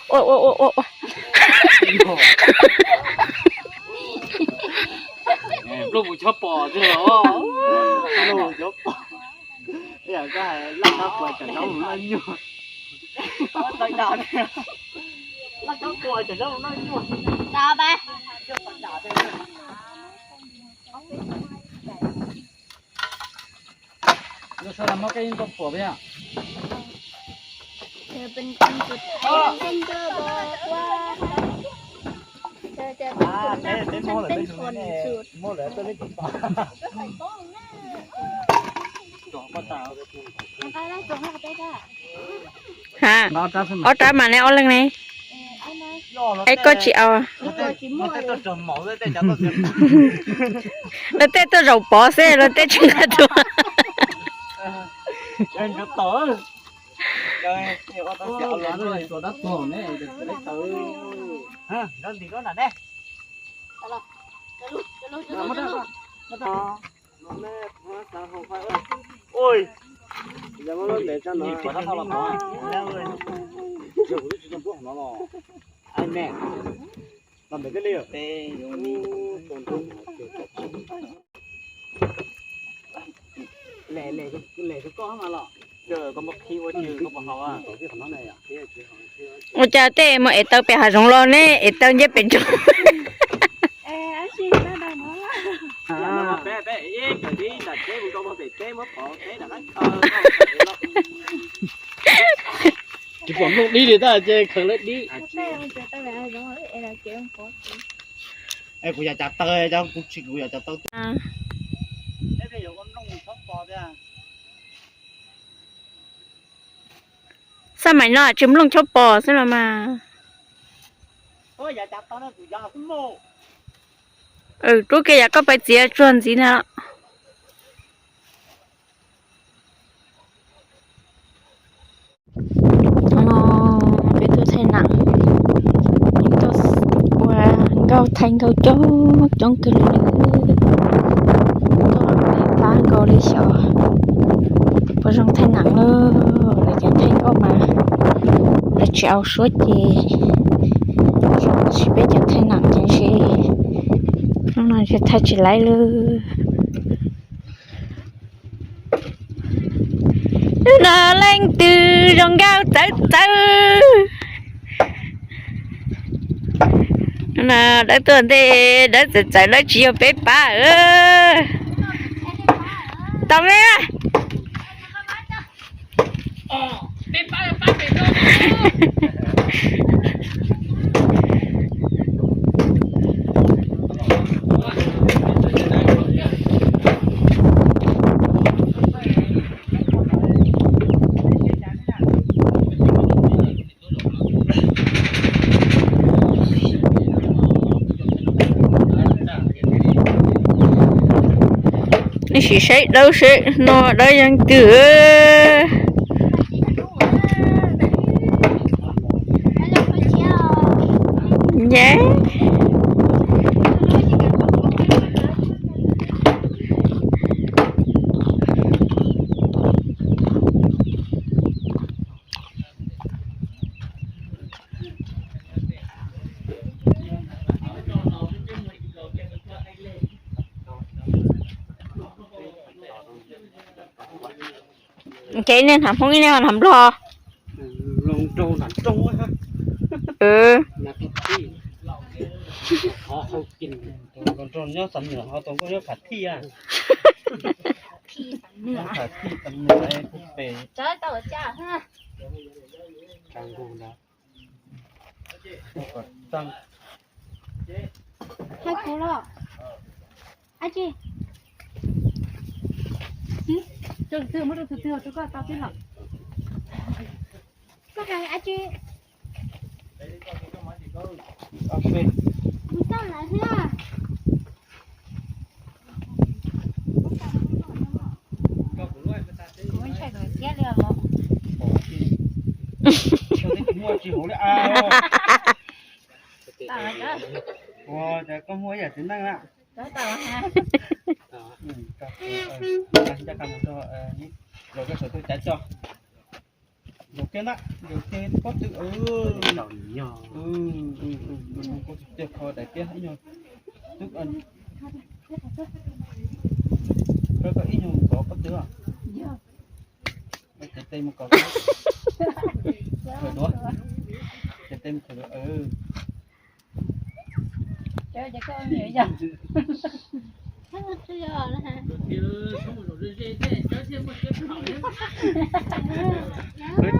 Ua, ua, ua, ua, ua. Nplooj mus chob pos xwb los. Nplooj mus chob pos. Ib yam koj hais laj dab puas tsam nraub noj nyuag. Laj dab puas tsam nraub noj nyuag. Ha, ob rab mas neb ob leeg ne. Es koj tsis aus. Luag tej tuaj zaum pov xwb, luag tej tsis nqa dua. Ua cas tej mus ev taw pem hav zoov los ne, ev taw nce pem tso. Tsis pom nplooj dib li tab ces khaws lawv dib. Es kuv yam cav taw, kuv tsis, kuv yam cav taw. Xab maim no tsis nplooj chob pos xwb los mas. Rub kiag yam koj pais txiav tsuag ntxiv na. Hnub no peb tuaj thaij nam, tuaj ua nkauj thaij nkauj coob coob kawg li. Tuaj pab nkaus li xyov puas zoo thaij nam lawm. Lawv cov thaij nkauj mas lawv tsis aus suab ces zoo, tab sis peb cov thaij nam ces ntshe hnub no ntshe thaij tsis laib lawm. Hnub no leej twg zoo nkauj txawv txawv. Hnub no dawb tuaj ntej, dawb txawv txawv, dawb tsis yog peb pab. Tau me. Nej sim saib dawb seb no dawb yeej twg. Nce. Ces nej hnav Hmoob, nej hnav Nplog? Hais kuv los. Ab tsi. Rau tus twg, muab rau tus twg rau koj tau tib los. Koj hais ab tsi. Kuv tau lawm thiab. Kuv ntshai tus siab li os. Ua cas koj muaj ib yam txiv neej na. Ncaj qha mus rau, los koj sawv tuaj cav tso. Zaum kiag ntag, zaum kiag pob tw. Kuv tiag kho daim tiab ib nyuag, koj ib nyuag mus kov pob tw os. Cev tes mus kov, khaws duav, cev tes mus khaws duav.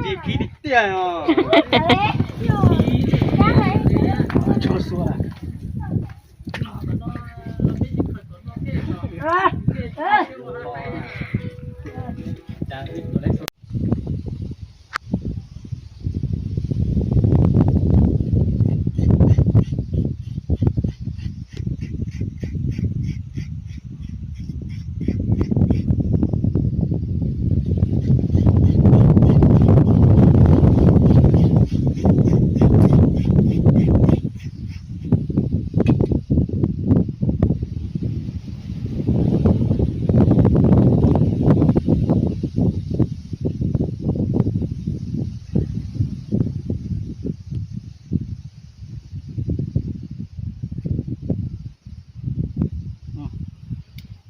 Ci phib tiag tiag os.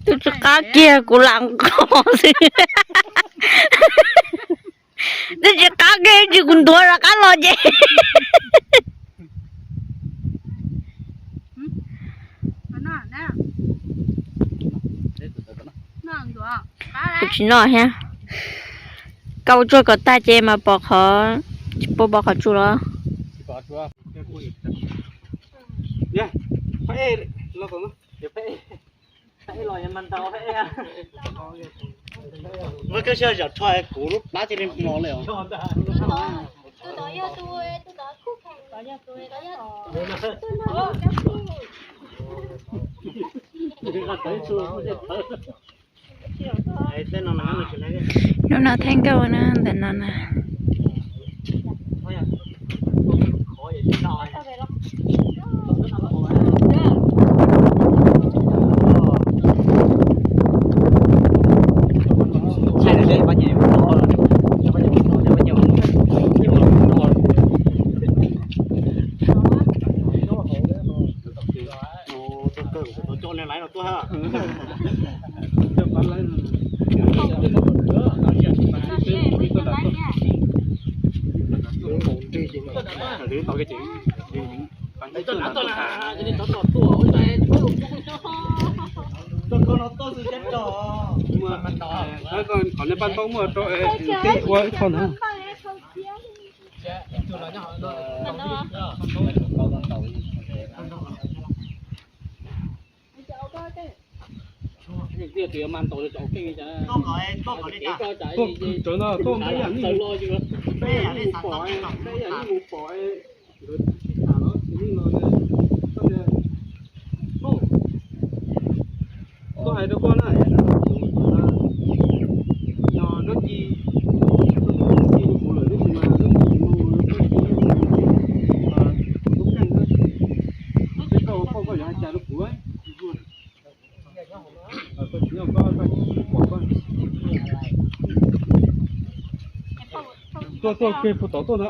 Twb tsis qab kiag kuv lam nqos xwb. Twb tsis qab kiag tsis kuv ntuav rov qab los ces. Kuv tsis noj thiab. Koj ua tsuag kom tag ces mas pom qhov, tsis pub pom qhov tsua los. Muab koj siab zam rho kuv lub plab cia li mos li os. Hnub no thaij nkauj na ntawm no na. Qhov nej paj ntaub muaj rau, ua ib qho ntawd. Tuaj, tuaj, no, tuaj, peb yam li, peb yam li mus pom, peb yam li mus pom nkawd sib tham los tsis yeej los, koj hais rau koj na, no, Zab Ci, Zab Ci rau kuv lawm tab sis mas Zab Ci tsis mus, Zab Ci yeej mus, kuv tub keej na, seb koj ua phauj koj yuav hais cas rau kuv. Koj tsis nyob koj, koj tsis pom koj. Tuaj, tuaj kiag puag tod tuaj ntag.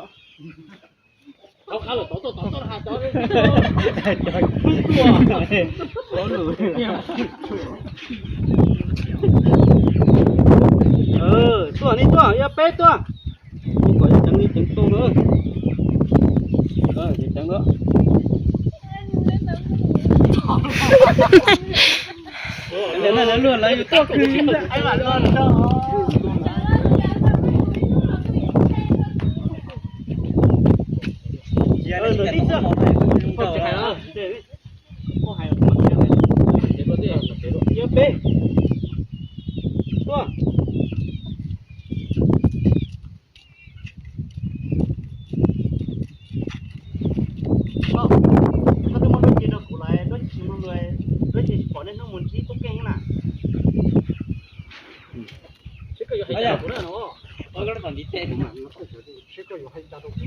Tuaj, nej tuaj, yog peb tuaj. Kuv kom yog ceev li ceev tu na. Ceev ceev na. Lawv luag lawv yuav tuaj khw. Yog peb. Tuaj. Koj twb muab duab ci rau kuv lawm, duab ci mus, duab ci tsis pom nej hnub mus ntsib tub keej na. Seb koj yuav hais cas rau kuv.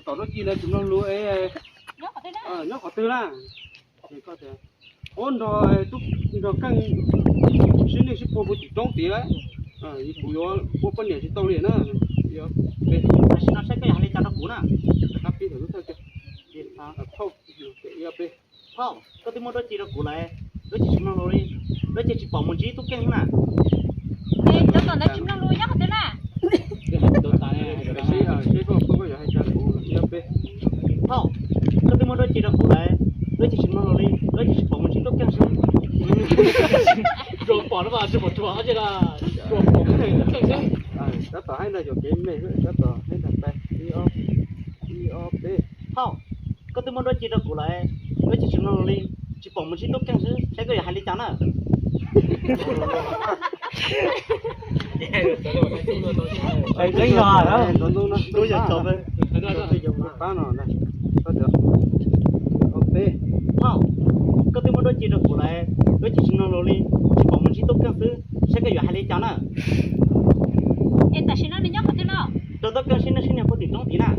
Tom Dab Ci na tsis mloog lus es nyob qhov twg na? Ua nrog tub nrog keej sib neej sib puag puag tim roob tid, kuv yuav ua poj niam tsis tau li na. Tam sim no saib koj yuav hais li cas rau kuv na. Phauj, koj twb muab dab tsi rau kuv lawm, dab tsi tsis mloog lus li, dab tsi tsis pom mus ntsib tub keej na. Cov tom ntawd tsis mloog lus nyob qhov twg na? Seb koj, koj yuav hais cas kuv ib ob peb. Phauj, koj twb muab dab tsi rau kuv lawm, dab tsi tsis mloog lus li, dab tsi tsis pom mus ntsib tub keej xwb. Tsuas pom no mas tsis pom tsuas, tsuas pom tub keej xwb. Tab tom hais ntag, yuam kev me xwb, tab tom hais ntag, ib ob, ib ob peb. Phauj, koj twb muab dab tsi rau kuv lawm, dab tsi tsis mloog lus li, tsis pom mus ntsib tub keej xwb, saib koj yuav hais li cas na. Tub yog, pab no, peb. Phauj, koj twb muab dab tsi rau kuv lawm, dab tsi tsis mloog lus li, tsis pom mus ntsib tub keej xwb, saib koj yuav hais li cas na. Es tam sim no nws nyob qhov twg no? Rau tub keej sib neej sib niag puag tim roob tid na.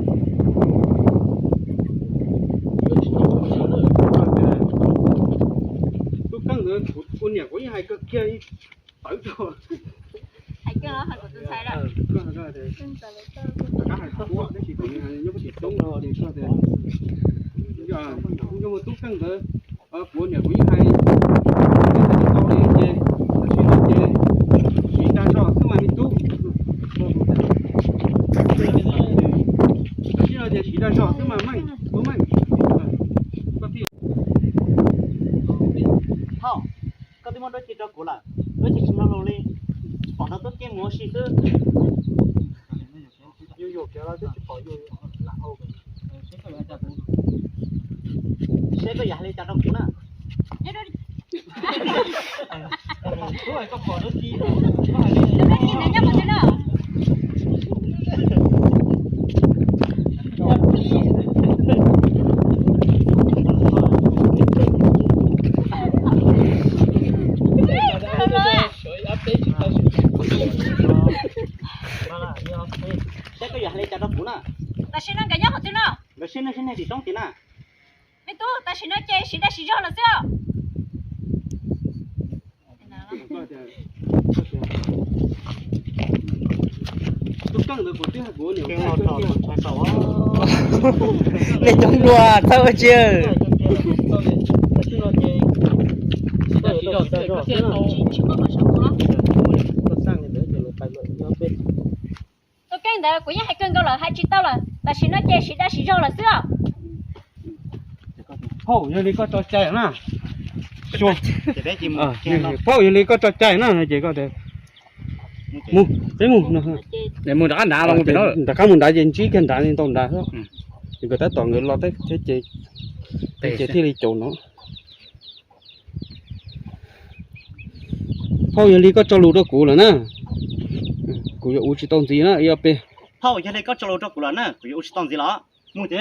Tub keej ntawd kuv ua niam kuv yeej hais kawg kiag tawv rau. Hais kiag los hais kom tus ntxhais lawm. Rov qab hais tuaj tab sis kom nws nyob puag tim roob no ces koj tias, yog tub keej ntawd kuv ua niam kuv yeej hais tau li ces tam sim no ces siv dag zog xwb mas me tub. Tam sim no ces siv dag zog xwb mas meej, tub meej. Phauj, koj twb muab dab tsi rau kuv lawm, dab tsi tsis mloog lus li, tsis pom nrog tub keej mus ua si xwb. Yus yuam kev los twb tsis pom yus lam hau. Seb koj yuav hais li cas rau kuv na. Seb koj yuav hais li cas rau kuv na. Tam sim no nkawd nyob qhov twg no? Nkawd sib neej sib niag tim roob tid na. Me tub, tam sim no ces siv dag siv zog lawm xwb os. Nej coob dua txhob ua tsi. Tus keej ntawd kuv yeej hais kawg nkaus lawm, hais tsis tau lawm, tam sim no ces siv dag siv zog lawm xwb os. Phauj, yog li koj tso cai na. Phauj, yog li koj tso cai na ces koj mus, peb mus. Mus rov qab nrad los, rov qab mus nrad ces ntsib kiag nrad ntau nrad xwb. Ces nkawd tab tom nkawd los thiab ces, ces thiaj li caum no. Phauj, yog li koj tso lus rau kuv lawm na, kuv yuav ua tsis tau ntxiv na ib ob peb. Phauj, yog li koj tso lus rau kuv lawm na, kuv yuav ua tsis tau ntxiv los. Mus ces.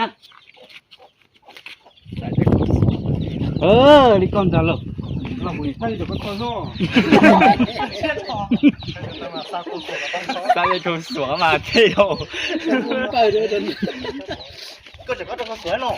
Li koj ntag lauj. Xav li koj xuav mas thiaj yog. Koj tseem koj rau koj xuav no.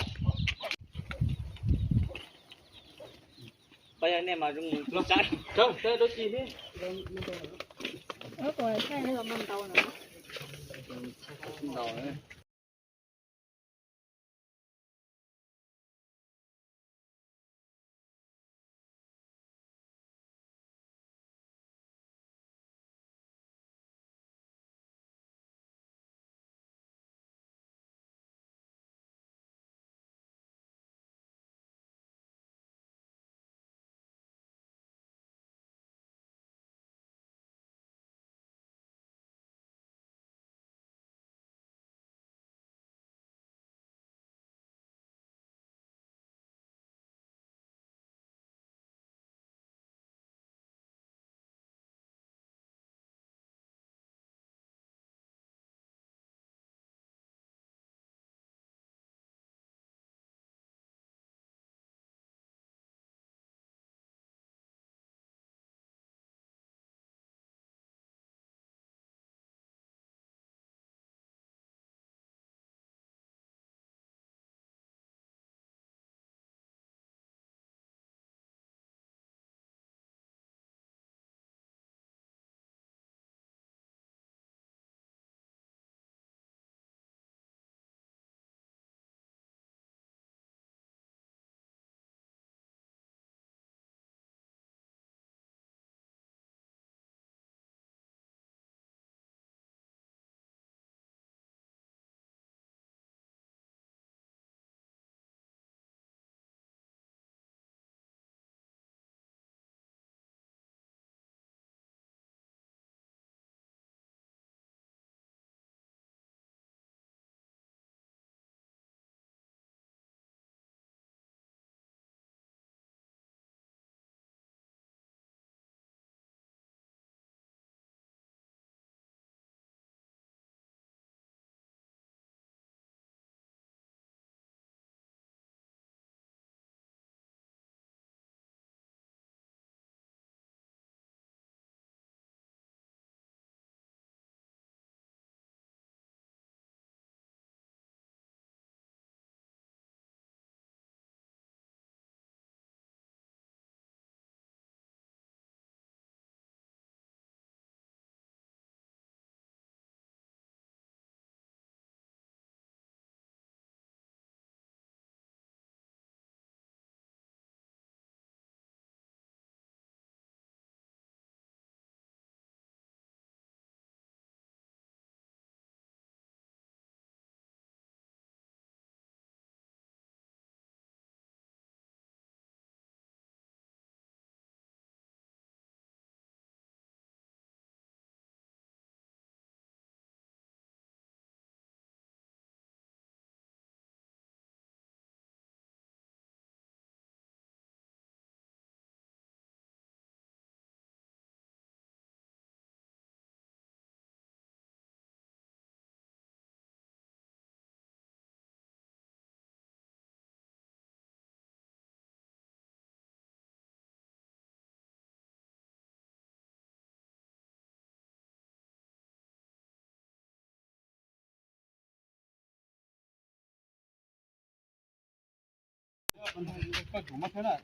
Koj tsum mob thiab na,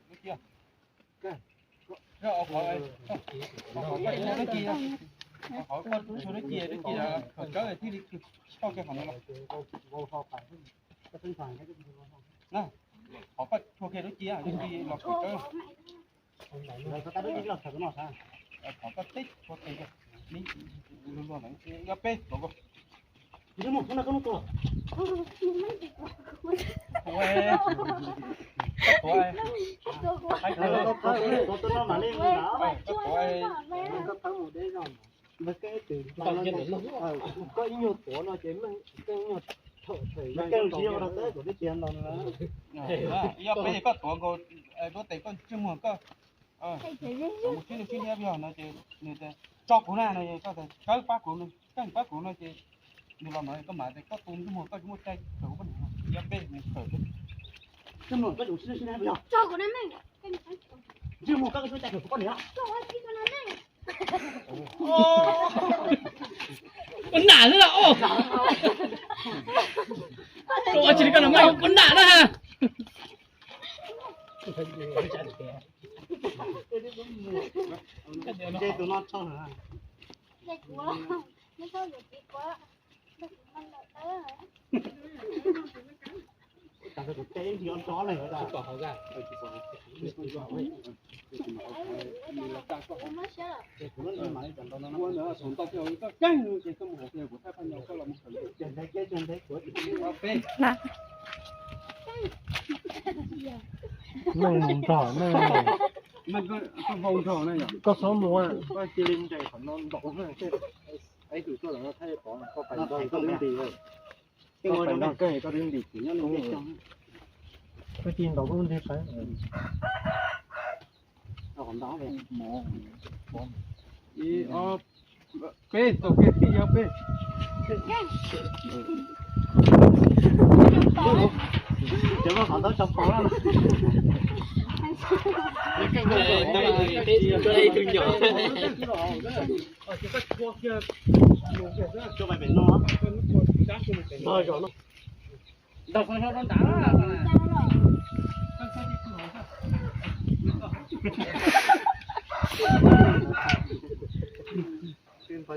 dab tsi? Qhov koj tsum dab tsi, qhov koj tsum dab tsi, dab tsi khaws tsawb thiaj li koj kiag qhov no los. Qhov koj tshuav kiag dab tsi, dab tsi los khaws tsawb. Qhov koj teb tshuav kiag, luag luag lawm, ib ob peb tuav koj. Koj ib nyuag tuav no ces meej, koj ib nyuag thaum thaum ib ob peb koj tuav nkaus duab tes koj ntsej muag koj. Mus sib nws sib nyiab yog no ces nws tias tso kuv na no, koj tias kawb pab kuv, kawb pab kuv no ces nws los no koj mam tias koj tus ntsej muag koj tsis muaj cai khaws kuv poj niam no, ib ob peb mus khaws. Ntsej muag koj tsis muaj cai khaws kuv poj niam. Ua nam xwb los, ua tsis li koj no mas ua nam na. Meej mus nrog, meej, koj txhob mus, koj cia li nres qhov no ntaus, ib tug tuaj lawm no thaij pov, koj pais nrog koj twb nti, koj pais nrog koj twb nti, koj cia li ntaus koj twb nti pais. Ib ob peb, tau kiag tib yog peb. Cov muaj qhov ntaub tso pov. Ntaus no rau nrad. Kuv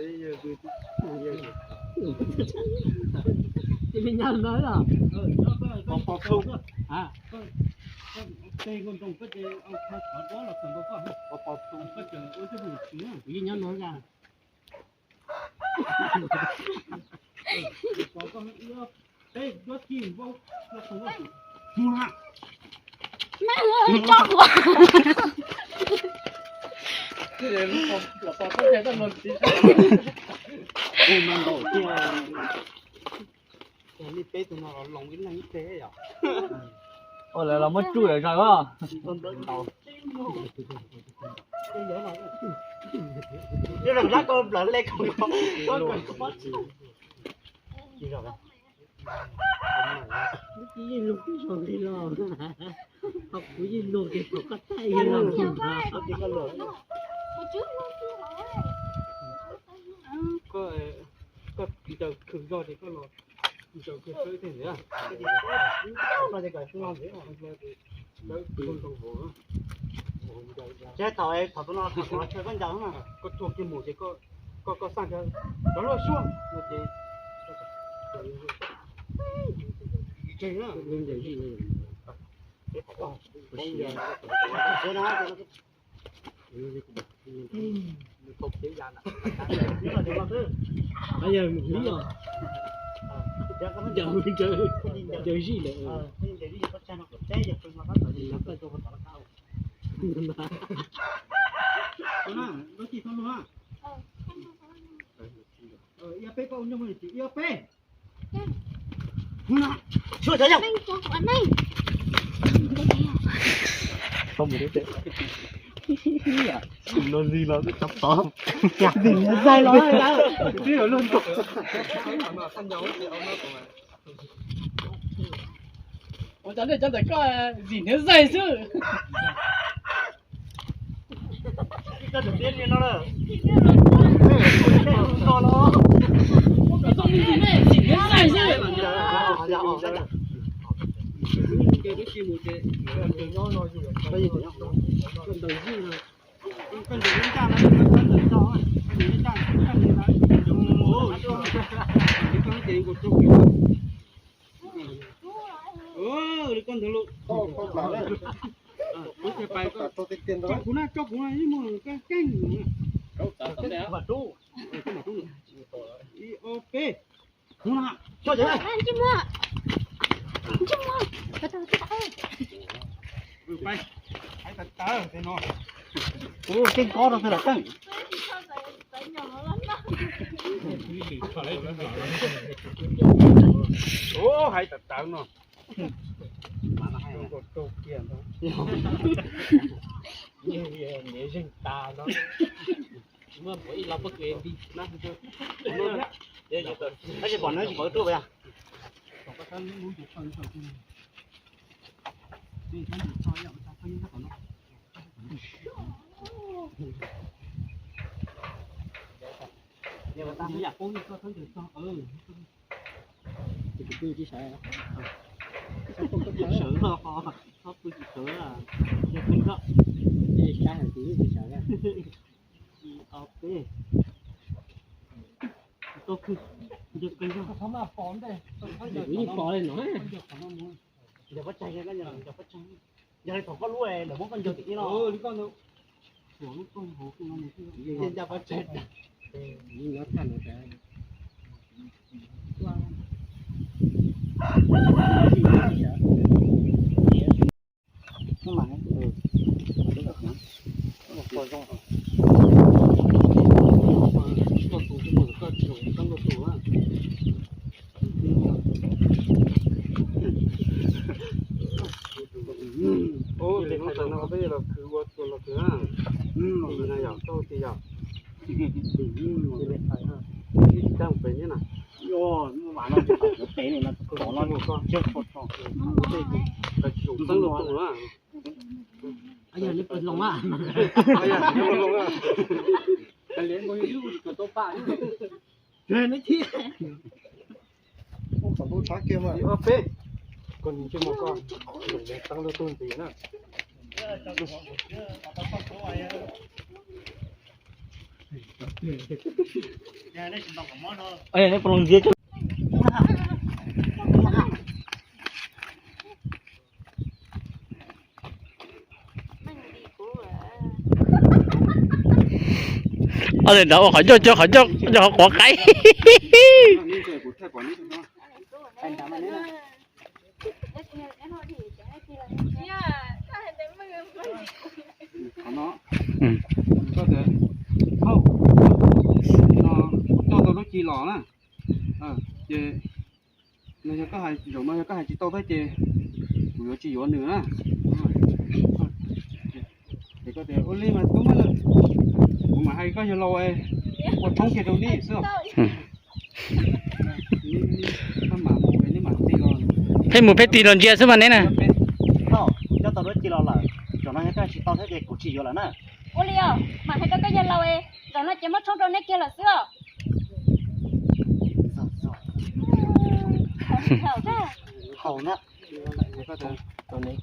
yeej nyob no. Ua lawv los muab tsuj lawm zog os. Yeej luag twb zoo li los, ho kuv yeej luag ces kom koj thaij yeej los. Koj ncaws khwv zog ces koj los ncaws khwv txawb thiaj ntxiv. Thaum thaum no koj ncaws, koj tuag kiag mus ces koj, koj xaj cov luaj suab no ces tseg na. Ncaws zij lawm. Ib peb, koj ua nyuj mus ib peb. Tsis no zis los tov, zis niag zaig los. Ua cas nej cov ntawm koj zis niag zaig xwb. Zis niag zaig xwb. Kuv na, tso kuv na, ib muag keej. Ib ob peb. Hais tawv tawv no. Ua keej kob rau twg los keej. Ua hais tawv tawv no. Niam zeeg tas no. Tab sis pom nws tsis pom ib ruj a. Sawv los ho txhob pw tsis sawv, yog pw tsis sawv, sab heev tsis sawv. Ib ob peb. Tau kawg, nco kawg nco. Kuv yeej pom li no. Nco pob tsaig, nco pob tsaig. Yog li thaum koj lub lawv muab koj nco tim ib no. Nco pob tsaig. Ub, tes hnub tas no peb los khwv ua tus los khwv na. Los khwv no yom, tau tias yom. Tsis tau pem thiab na. Yog li pes los tus na. Ib ob peb. Koj nim ntsej muag koj, txeeb lub tug ntxiv na. Ob tug nrad ua qhov ncauj, cov qhov ncauj, cov qhov quav qaib. Qhov no, koj tias, no, coj tau lub ci los na, ces no yog koj hais, zaum no yog koj hais tsis tau thiab ces kuv yuav tsis yuav nws na. Ces koj tias ua li mas tub, kuv mam hais koj yawg laus ua tshoob kiag rau nej xwb. Pheej mus pheej tig los ntsia xwb mas neb na. Kuv coj tau lub ci los lawm, zaum no yog koj hais tsis tau thiab ces kuv tsis yuav lawm na. Ua li os, mam hais rau koj yawg laus, zaum no ces muab tshoob rau neb kiag lawm xwb os. Haum na.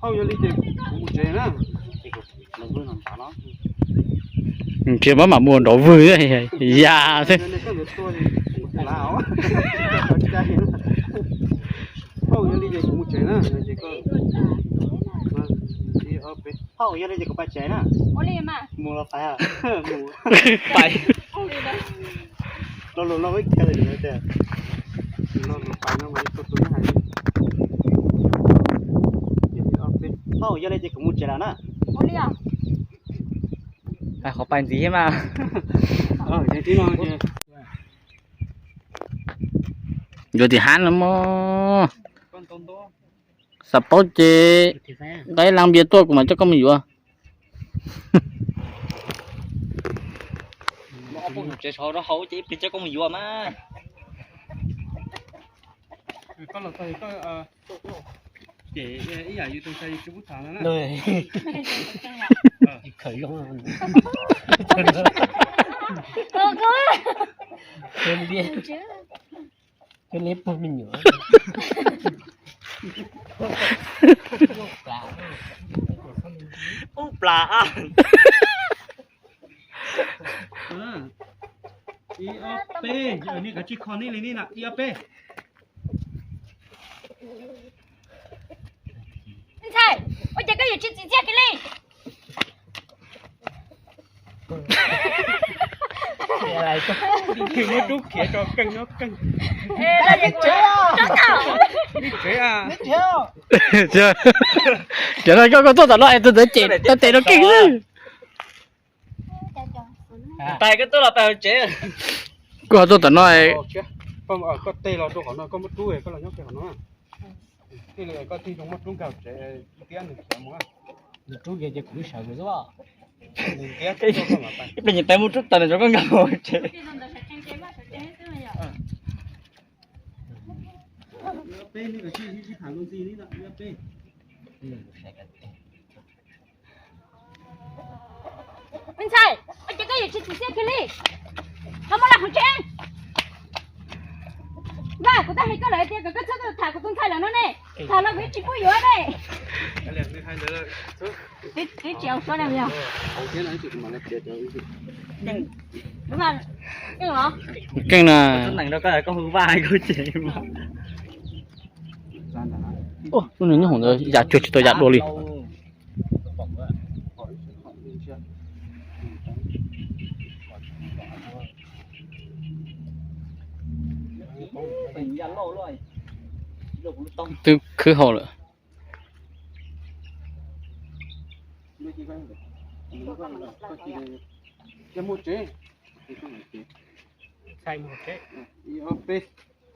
Haum yog li ces kuv mus tsev na. Tsis muab mam mus nrov vwg ya xwb. Haum yog li ces kuv mus tsev na. Haum yog li ces kuv pais tsev na. Mus los pais. Pais. Lo lus no wb kiag tias, haum yog li ces kuv mus tsev lawm na. Hais qhov pais ntxiv thiab mas. Yuav tim hab no mog. Xav paub ces nqa ib lab npias tuaj kuv mam coj koj mus yuav. Tsev rau hauv ces ib pliag coj koj mus yuav mas. Koj los txog koj ces ib yam yus tus ntxhais yus tsis pub tham no na. Khawm zoo. Koj liab pog me nyuam. Ub plas. Ib ob peb, nej kav tsij kho nej li nej na, ib ob peb. Ntxhais, ua cas koj yuav tsis txiv txiaj kiag li? Muab rub khiav tso keej nyob keej. Cov no koj, koj tuaj tom no es tus ntawd cem tau tes rau keej xwb. Tais, koj tuaj los pais hauv tsev. Koj tuaj tom no. Koj tej los rau qhov no, koj muab rub, koj los nyob pem qhov no. Tej li koj tig zoo muab rub nkag hauv tsev, tiab nws khiav mus. Nws rub kiag ces kuv sawv mus xwb. Ib pliag nws tais muab rub tag nws rov koj nkag hauv tsev. Me ntxhais, ua cas koj yuav tsis txiv txiaj kiag li? Ho muab los hauv tsev. Vaj, kuv twb hais koj lawm tias kom koj txhob tuaj tham kuv tus ntxhais lawm no ne. Tham los kuv yeej tsis pub yuav ne. Twb tsis au suab ne yog. Keej na. Lub niag nyob hauv ntawd yam cuag tsis tau yam dua li. Twb khwb hau lawm.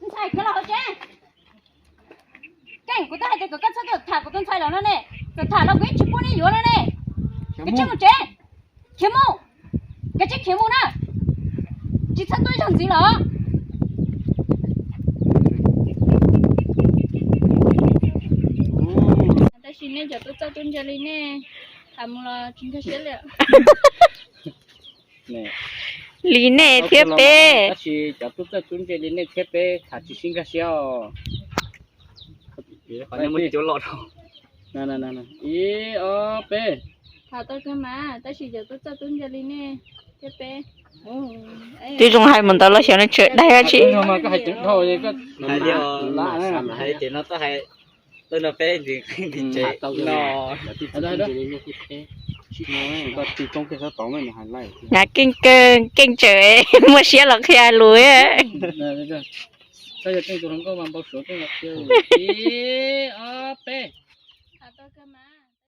Ntxhais, khiav los hauv tsev. Keej, kuv twb hais tias kom koj txhob tuaj tham kuv tus ntxhais lawm no ne. Txawm tham los kuv yeej tsis pub neb yuav no ne. Kav tsij mus tsev. Khiav mus. Kav tsij khiav mus na. Tsis txhob tuaj zaug ntxiv los. Tab sis nej cov tub txawj tub ntse li nej, tham mus los tsis nkag siab li. Li nej thiab peb. Tab sis cov tub txawj tub ntse li nej thiab peb tham tsis sib nkag siab os. Ib ob peb. Tham tau kawg mas, tab sis cov tub txawj tub ntse li nej thiab peb. Twb zoo hais mus ntawd los xyov nws tsawm daig dab tsi. Hais tias no txhob hais, tej no peb ntseeg tsev no. Nyav keej kawg, keej tsawm, muaj siab los qhia lus. Ib ob peb.